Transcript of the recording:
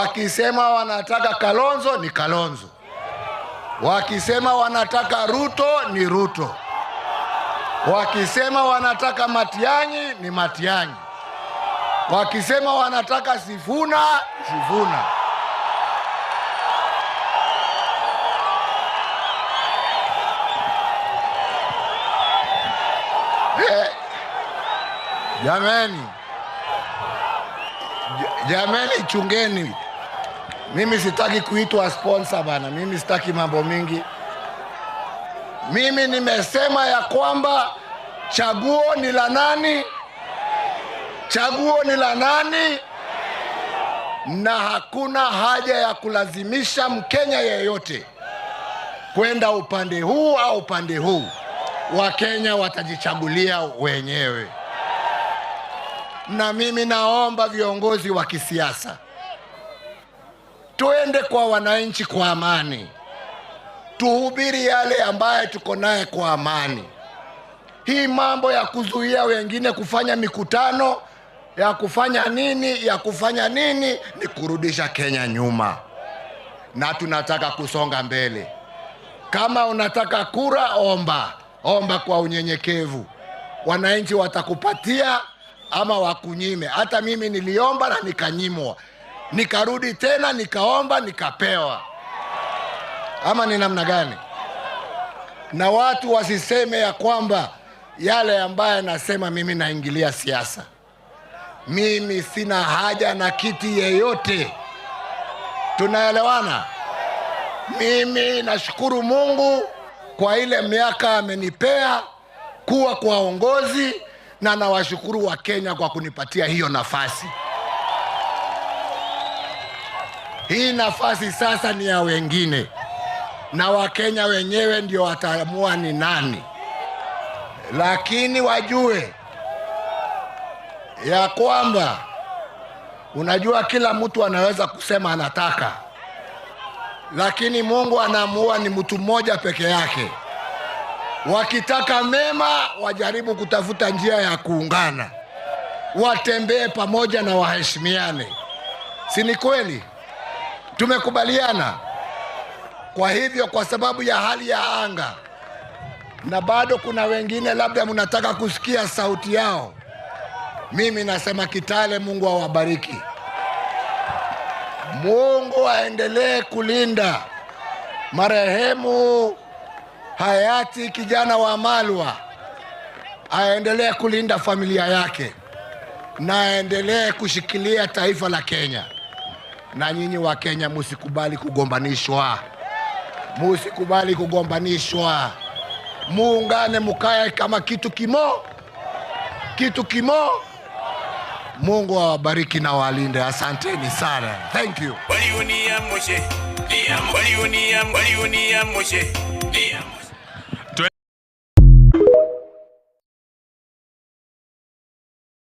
Wakisema wanataka Kalonzo ni Kalonzo, wakisema wanataka Ruto ni Ruto, wakisema wanataka Matiang'i ni Matiang'i, wakisema wanataka Sifuna, Sifuna. Jameni, jameni, chungeni. Mimi sitaki kuitwa sponsor bana, mimi sitaki mambo mingi. Mimi nimesema ya kwamba chaguo ni la nani? Chaguo ni la nani? Na hakuna haja ya kulazimisha Mkenya yeyote kwenda upande huu au upande huu. Wakenya watajichagulia wenyewe. Na mimi naomba viongozi wa kisiasa tuende kwa wananchi kwa amani, tuhubiri yale ambaye tuko naye kwa amani. Hii mambo ya kuzuia wengine kufanya mikutano, ya kufanya nini, ya kufanya nini, ni kurudisha Kenya nyuma, na tunataka kusonga mbele. Kama unataka kura, omba, omba kwa unyenyekevu, wananchi watakupatia ama wakunyime. Hata mimi niliomba na nikanyimwa, nikarudi tena nikaomba nikapewa. Ama ni namna gani? Na watu wasiseme ya kwamba yale ambaye nasema mimi naingilia siasa. Mimi sina haja na kiti yeyote. Tunaelewana? Mimi nashukuru Mungu kwa ile miaka amenipea kuwa kwa uongozi, na nawashukuru Wakenya kwa kunipatia hiyo nafasi. Hii nafasi sasa ni ya wengine, na Wakenya wenyewe ndio wataamua ni nani, lakini wajue ya kwamba unajua, kila mtu anaweza kusema anataka, lakini Mungu anaamua ni mtu mmoja peke yake. Wakitaka mema, wajaribu kutafuta njia ya kuungana, watembee pamoja na waheshimiane. Si ni kweli? Tumekubaliana. Kwa hivyo, kwa sababu ya hali ya anga, na bado kuna wengine labda mnataka kusikia sauti yao, mimi nasema Kitale, Mungu awabariki. Mungu aendelee kulinda marehemu hayati kijana Wamalwa, aendelee kulinda familia yake na aendelee kushikilia taifa la Kenya. Na nyinyi Wakenya, musikubali kugombanishwa, musikubali kugombanishwa, muungane, mukae kama kitu kimo. Mungu awabariki na walinde. Asanteni sana, thank you. Waliunia moshe, waliunia, waliunia moshe.